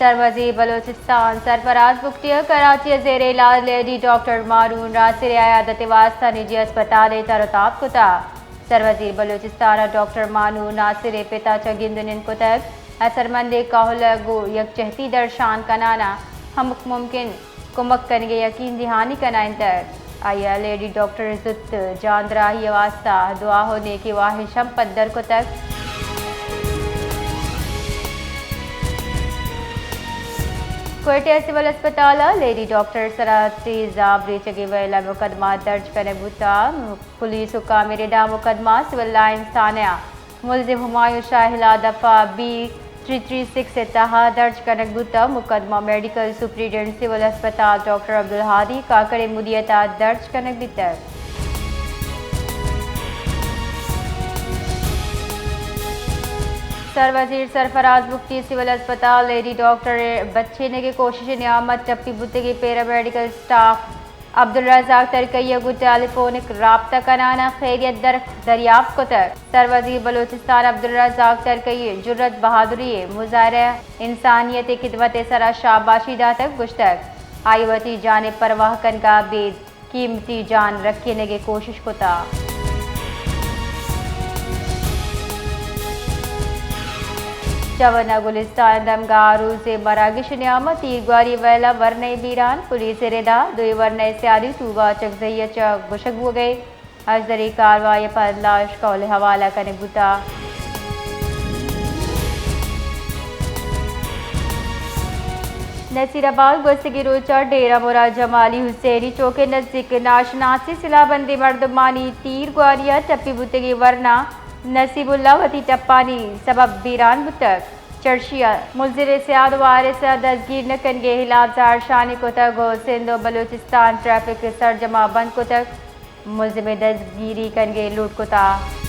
سروزیر بلوچستان سرفراز بگٹی ءَ کراچی ءَ زیر علاج لیڈی ڈاکٹر مانون ناصر ءِ عیادت ءِ واستہ نجی ہسپتال ءَ تر ءُ تاب کتگ۔ سروزیر بلوچستان ءَ ڈاکٹر مانون ناصر ءِ پت ءَ چہ گند ءُ نند کتگ۔ اثرمندیں کہول ءَ گوں یکجہتی درشان کنان ءَ ہمک ممکن کمک کنگ ءِ یقین دہانی کنائینتگ۔ آئی ءَ لیڈی ڈاکٹر ءِ زوت جان دراہی ءِ واستہ دعا ءُ نیکی واہش ہم پدر کتگ۔ کوئٹہ ءِ سول ہسپتال ءَ لیڈی ڈاکٹر ءِ سرا تیزاب ریچگ ءِ ویل ءَ مقدمہ درج کنگ بوتگ۔ پولیس حکام ءِ ردا مقدمہ سول لائنز تھانہ ءَ ملزم ہمایوں شاہ ہلال دفعہ بی تھری تھری سکس ءِ تہا درج کنگ بوتگ۔ مقدمہ میڈیکل سپرنٹنڈنٹ سول ہسپتال ڈاکٹر عبدالہادی کاکڑ ءِ مدیت ءَ درج کنگ بیتگ۔ سر وزیر سرفراز بگٹی سول ہسپتال لیڈی ڈاکٹر ءِ بچینگ ءِ کوشش ءِ نیام ءَ ٹپی بوتگیں پیرامیڈیکل اسٹاف عبدالرزاق ترکئی ءَ گوں ٹیلیفونک رابطہ کنان ءَ خیریت در-، دریافت کتگ۔ سر وزیر بلوچستان عبدالرزاق ترکئی ءَ جرات، بہادری ءِ مظاہرہ ءَ انسانیت ءِ خدمت ءِ سرا شاباشی داتگ، گوشتگ، آئی ءَ وتی جان ءِ پرواہ کنگ ءَ ابید قیمتی جان رکینگ ءِ کوشش کتگ۔ چہ ورنا گلستان ءِ دمگ ءَ آروس ءِ مراگش ءِ نیام ءَ تیرگواری ویل ءَ ورنئے بیران، پولیس ءِ ردا دوئیں ورنئے سیادی توبہ چکزئی ءَ چہ گوشگ بوگ ءَ اژدری کاروائی ءَ پد لاش کہول ءِ حوالہ کنگ بوتگ۔ نصیر آباد گوستگیں روچ ءَ ڈیرہ مراد جمالی حسینی چوک ءِ نزیک ناشناسیں سلاہ بندیں مردمانی تیر گواری ءَ ٹپی بوتگیں ورنا نصیب اللہ وتی ٹپانی سبب بیران بوتگ۔ چرشی ءَ ملزم ءِ سیاد وارث ءَ دزگیر نہ کنگ ءِ ہلاپ زہرشانی کتگ ءُ سندھ ءُ بلوچستان ٹریفک سرجم ءَ بند کتگ۔ ملزم ءِ دزگیری کنگ ءِ لوٹ کتگ۔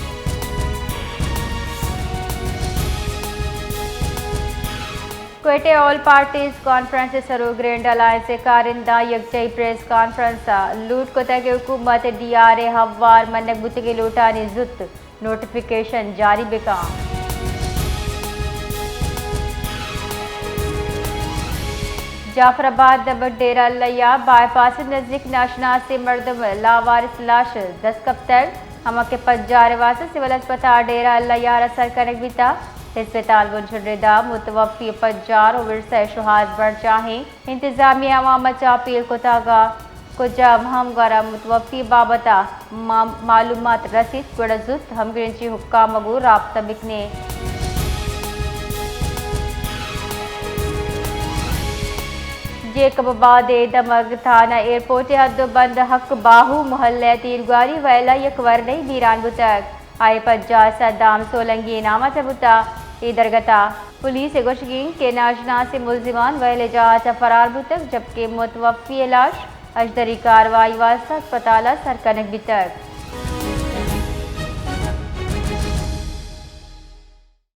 کوئٹہ ءَ آل پارٹیز کانفرنس ءِ سرو گرینڈ الائنس ءِ کارندہاں یکجائی پریس کانفرنس ءَ لوٹ کتگ کہ حکومت ڈی آر ءِ ہوار منگ بوتگیں لوٹانی زوت نوٹیفکیشن جاری بکن۔ جعفر آباد دمگ ڈیرہ اللہ یار بائی پاس ءِ نزیک ناشناسیں مردم ءِ لاوارث لاش دست کپتگ، ہما کہ پجار ءِ واستہ سول ہسپتال ڈیرہ اللہ یار ءَ سر کنگ بیتگ۔ ہسپتال بنشن ءِ ردا متوفی ءِ پجار ءُ ورثہ ءِ شوہاز برجاہیں انتظامیہ ءَ عوام ءَ چہ اپیل کتگ ءُ کجام ہم گورا متوفی ءِ بابت ءَ ما-، معلومات رسیت گڑا زوت ہمگرنچی حکام ءَ گوں رابطہ بکنیں۔ جیکب آباد ءِ دمگ تھانہ ایئرپورٹ ءِ حد ءُ بند حق باہو محلہ ءِ تیرگواری ویل ءَ یک ورنئے بیران بوتگ۔ آئی ءِ پجار صدام سولنگی ءِ نام ءَ چہ بوتگ۔ اے درگت ءَ پولیس ءِ گوشگ انت کہ ناشناسیں ملزمان ویل ءِ جاہ ءَ چہ فرار بوتگ، جبکہ متوفی ءِ لاش اژدری کاروائی ءِ واستہ ہسپتال ءَ سر کنگ بیتگ۔